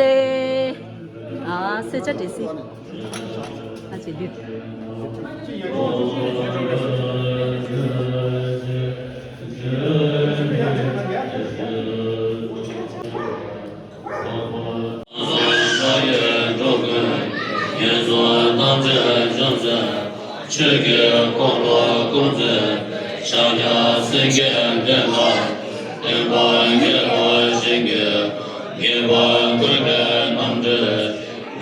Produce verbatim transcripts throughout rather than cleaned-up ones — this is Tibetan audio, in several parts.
ལེ། ཨ་སེ་ཆ་དེ་སི། ཨ་ཅེ་ལུས། ཆོས་ཀྱི་འཁོར་ལོ་ཀུན་འཛིན་ཕྱག་རྒྱ་སེང་གེ་འདྲེན་པ། སྟོན་པ་དགེ་བ་བཞིན་གྱི་དགེ་བ་ཀུན་གྱི་རྣམ་འདྲེན།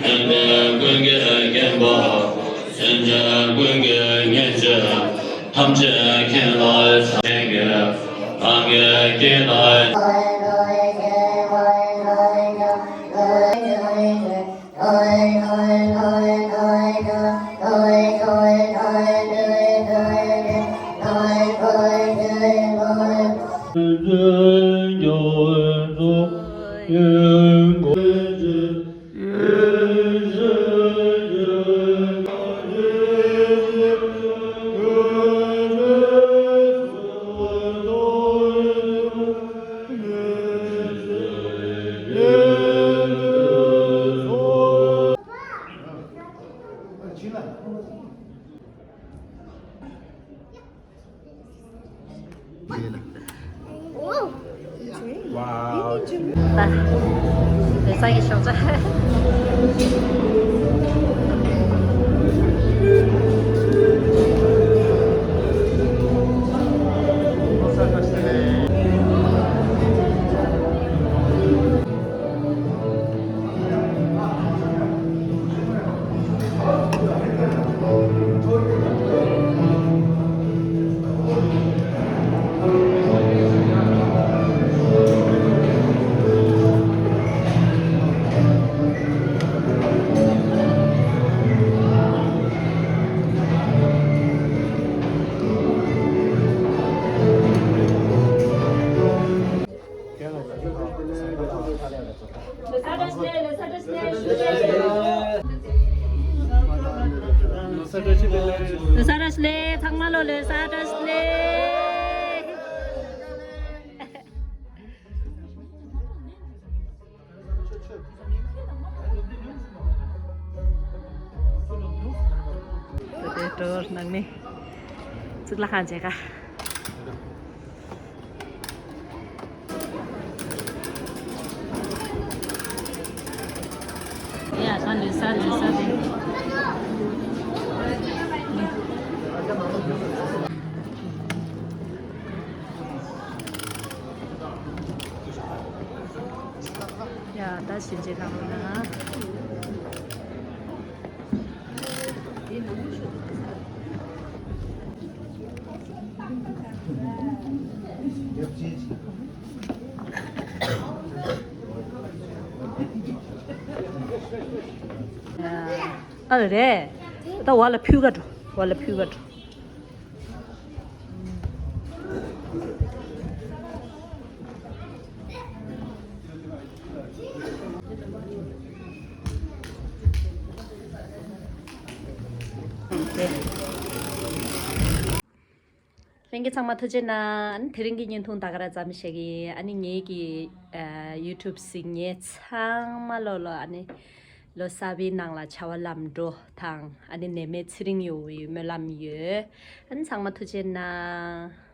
ཡོན་ཏན་ཀུན་གྱི་མཁྱེན་པ། སེམས་ཅན་ཀུན་གྱི་མཉེན་བྱེད། ཐམས་ཅད་མཁྱེན་ལ་ཕྱག་འཚལ་གྱི། གང་གི་དཀྱིལ་ན། ལོ་གསར་བཀྲ་ཤིས་བདེ་ལེགས། ཚང་མ་ལོ་ལོ་གསར་བཀྲ་ཤིས་བདེ་ལེགས། དེ་སྤྲོ་བོར་ནང་ནས་གཙུག་ལག་ཁང་མཇལ་ཁ། ཡ་ད་ལུས་ས་ལུས་ས་དེ། ཡ་ད་ཞིབ་འཇུག་གནང་རོགས་གནང་། ཨ་རེད། ད་བ་ལ་ཕུལ་ག་འགྲོ། བ་ལ་ཕུལ་ག་འགྲོ། ལྷན་རྒྱས་ཚང་མ་ཐུགས་རྗེ་གནང་། ཨ་ནི་དེ་རིང་གི་བརྙན་ཐུང་ད་ག་རང་ཙམ་བཤད་ཀྱི་ཡིན། ཨ་ནི་ངེད་ཀྱི་ཨ་ཡུ་ཊུབ་གཟིགས་མཁན་ཚང་མ་ལོ་ལོ་ཨ་ནི་ལོ་གསར་པའི་ནང་ལ་བྱ་བ་ལམ་འགྲོ་དང་། ཨ་ནི་ནད་མེད་ཚེ་རིང་ཡོང་བའི་སྨོན་ལམ་ཡོད། ཨ་ནི་ཚང་མ་ཐུགས་རྗེ་གནང་།